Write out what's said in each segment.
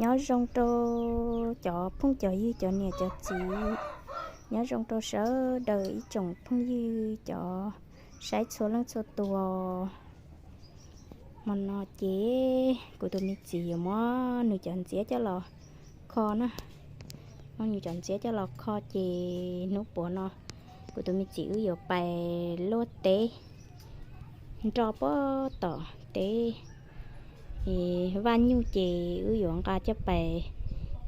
Nyob zoo rau cov phooj cov ywg, cov niam cov txiv, nyob zoo rau sawv daws ib tsoom phooj ywg cov saib txhua leej txhua tus. Hmo no ces kuv tus me txiv yuav muab nws cov ntxiab coj los kho na. Muab nws cov ntxiab coj los kho ces hnub puav no kuv tus me txiv wb yuav pais luaj teb nroj puag tom teb Vaj Nyuj ces wb yuav nqa coj pais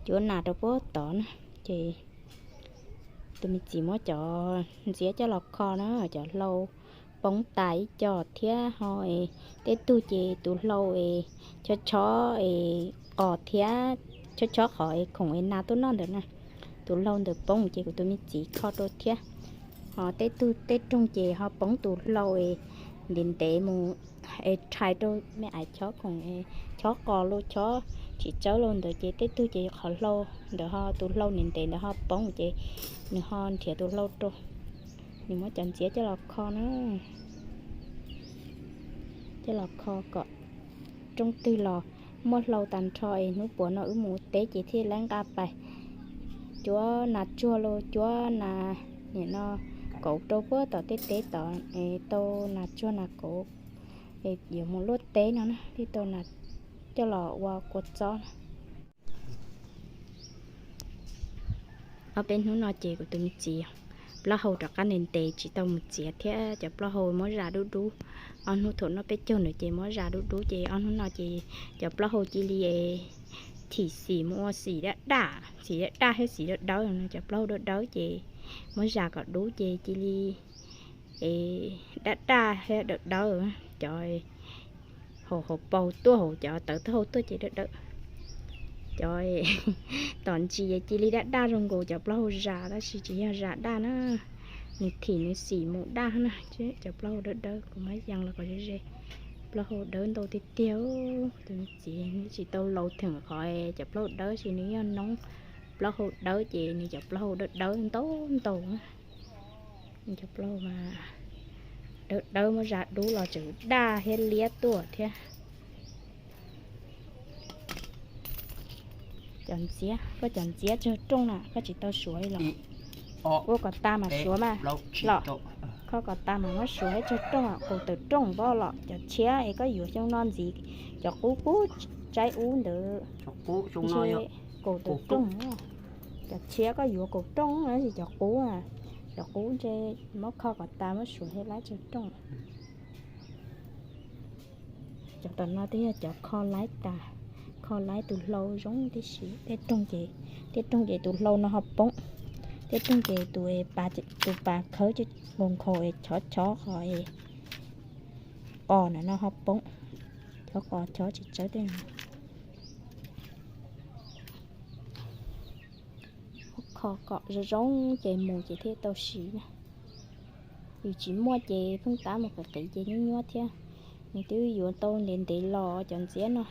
cuab nas rau puag tod na. Ces tus me txiv muab cov ntxiab coj los kho na, cov hlau poob tas ib co thiab ho tej tug ces tus hlau es chob chob es qos thiab chob chob qhov es khoom es nas tuaj noj ntawd na. Tus hlau ntawd poob ces kuv tus me txiv kho rau thiab. Ho tej tug tej rooj ces ho poob tus hlau es ntev ntev mus es rhais rau me aiv chob khoom es chob qos los chob tsis tsawb los ntawd ces tej tug ces qhov hlau ntawd ho tus hlau ntev ntev ntawd ho poob ces nws ho nrhiav tus hlau rau. Nws muab cov ntxiab coj los kho na, coj los kho kom rooj twg los muaj hlau tag nrho es hnub puav no wb mus ua teb ces thiaj li nqa pais cuab nas tsuag los cuab nas nim no kauv rau puag tom tej teb tod es tau nas tsuag nas kauv es yuav mus luaj teb no na thiaj tau nas coj los ua kua txob na. Ob peb hnub no ces kuv tus me txiv plaub hau rov qab ntev ntev tsis tau mus txiav thiab cov plaub hau muab zas dub dub. Ob hnub thaum noj peb caug ntawd ces muab zas dub dub ces ob hnub no ces cov plaub hau cia li thim xim mus ua xim daj daj, xim daj daj thiab xim dawb dawb no, cov plaub hau dawb dawb ces muab zas kom dub ces cia li daj daj thiab dawb dawb. Cov hauv hauv paus tuaj hauv cov tawv taub hau tuaj ces dawb dawb. Cov tom ntsis cia li daj daj zoo nkaus cov plaub hau zas tab sis tsis yog zas daj na, nws thim nws xim mus daj na. Cov plaub hau dawb dawb kuv muab yees los kom ze ze. Plaub hau dawb ntau tiag tiag. Tus me txiv nws tsis tau laus theem qhov cov plaub hau dawb sis nws yog noob plaub hau dawb ces nws cov plaub hau dawb dawb ntau ntau. Nws cov plaub hau mas dawb dawb muab zas dub los tseem daj thiab liab tuaj thiab. Cov ntxiab, koj cov ntxiab tsawg rooj na koj tsis tau suav li los? Ua kom tas mas suav mas los. Kho kom tas mas muab suav thiab tsawg rooj, kaum tawm rooj npab los. Cov tshiab es koj yuav xyoo no ntxiv, cov qub qub tsaib ub ntawd ntshe kaum tawm rooj. Cov tshiab koj yuav kaum rooj tab sis cov qub, cov qub ntshe muab kho kom tas muab suav thiab laib tsawg rooj. Cov tom no twb yog cov kho laib tas, kho laib tus hlau zoo tib si. Tej rooj ces, tej rooj ces tus hlau no ho poob, tej rooj ces tus pas, tus pas khawb nkaus nkhaus es chob chob qhov es qos no ho poob, chob qos chob tsis tsawb tej no. Kho kom zoo zoo ces mus ces thiaj tau siv na. Yus tsis muaj ces pheej tab mus qiv qiv ces nyuaj nyuaj thiab. Nws twb yuav tau ntev ntev los cov ntxiab no,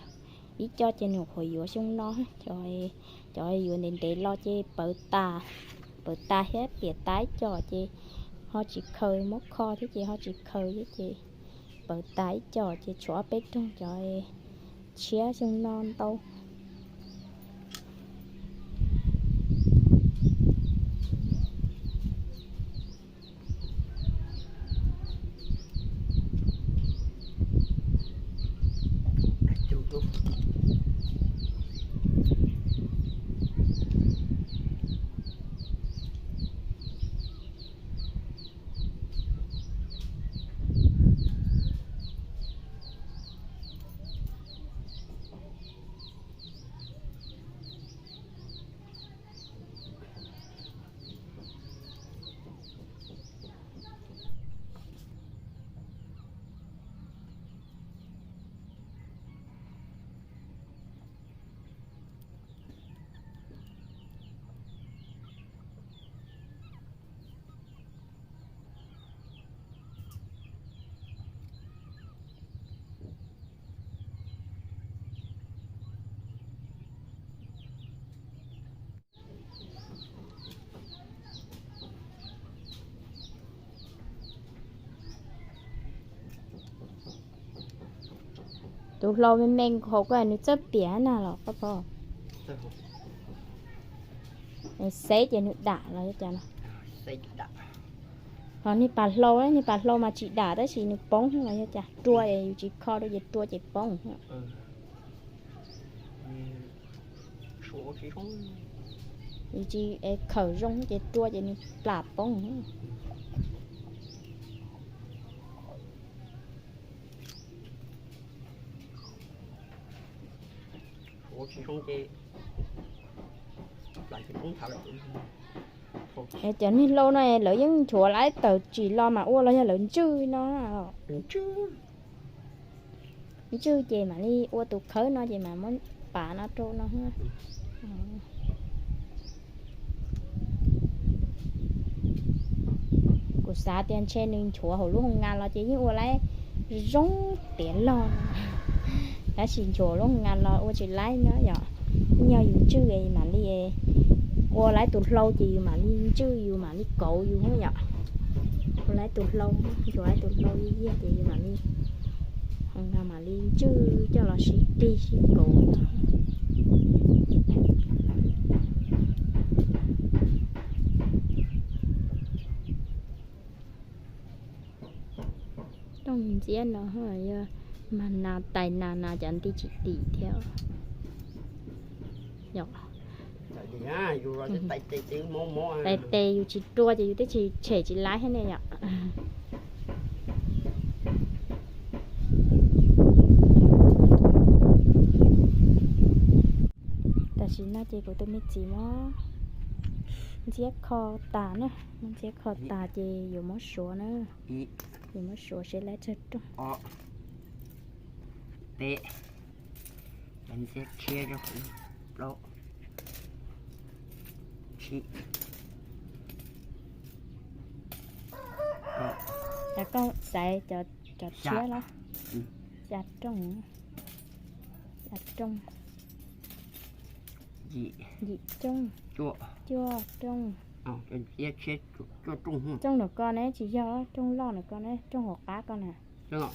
ib co ces nws qhuav yuav xyoo no. Cov yuav ntev ntev los ces pawv tas, pawv tas thiab piam tas ib co ces ho tsis khaws, muab kho thiab ces ho tsis khaws thiab ces pawv tas ib co ces tshuav ob peb rooj. Cov tshiab xyoo no ntau. Tus hlau me me nkaus ko nws txawj piam na los koj pom? Xeb ces nws dam los yog cas no. Ho niag pas hlau, niag pas hlau mas tsis dam tab sis nws poob los yog cas, rua es yus tsis kho rau ces rua ces poob. Yus tsis khawm zoo ces rua ces nws plam poob. Es cov niag hlau no lawv yeej nchuav lawv tawm tsim los mas ua los yog lawv ntswj no? Ntswj ces mam li ua tus khawb no ces mam muab pav no rau no. Kuv xav tias ntshe nws nchuav hauv lub hoo ngas los ces yeej ua laib zoo tiav log, tab sis nchuav lub hoo ngas los ua tsis laib no yom. Yog yus ntswj mam li ua laib tus hlau ces yus mam li ntswj yus mam li kauv yus yom. Ua laib tus hlau, nchuav laib tus hlau yig yig ces yus mam li, hoo ngas mam li ntswj coj los sib rig sib kauv. Tooj ntxiab no yog mas nas tais nas nas cov nti tsis dim thiab. Tais tes yus tsis rua ces yus twb tsis tshem tsis laib thiab ne yom. Tam sim no ces kuv tus me txiv muab ntxiab kho tas na, muab ntxiab kho tas ces yuav muab suav na, yuav muab suav seb laib tsawg rooj. Peb, ntxiab tshiab, plaub, tsib, rau. Koj xaiv cov tshiab los? Xya rooj, xya rooj, yim rooj, cuaj rooj, rooj ntawm ko ne tsis yog, rooj loj ntawm ko ne, rooj hauv qab ko na. Cov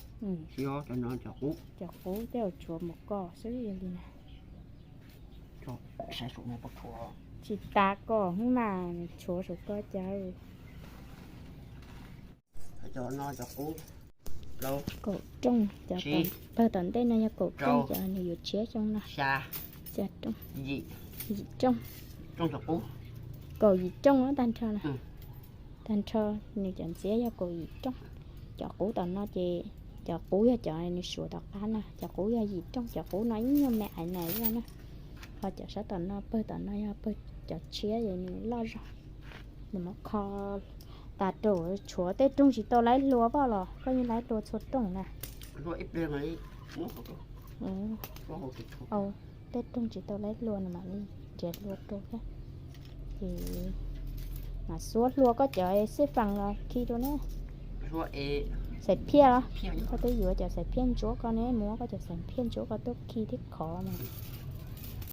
qub tej zaum tshuav mus koj xwb li na. Tsis tas koj hnub mas tshuav saum ko cas. Kaum rooj, cov pawg tom ntej no yog kaum rooj, cov nws yuav tshiab xyoo no. Xya rooj, yim rooj, kaum yim rooj tag nrho na. Tag nrho nws cov ntxiab yog kaum yim rooj. Cov qub tom no ces, cov qub yog cov nws suav tom qab na, cov qub yog yim rooj, cov qub no ib nyuag me aiv na yog na. Ho cov sab tom no, pawg tom no yog pawg cov tshiab es nws loj zog. Nws muab kho tas rau, tshuav tej rooj tsis tau laib hlua poj los koj yeej laib hlua txhua rooj na. Tej rooj tsis tau laib hlua no mam li nrhiav hlua rau thiab. Ces mas xuab hlua koj cov xej fas los khi rau na. Xaiv phiaj los? Koj twb yuav cov xaiv phiaj ntsuab ko ne, muab koj cov xaiv phiaj ntsuab ko tuaj khi thiab khov mas.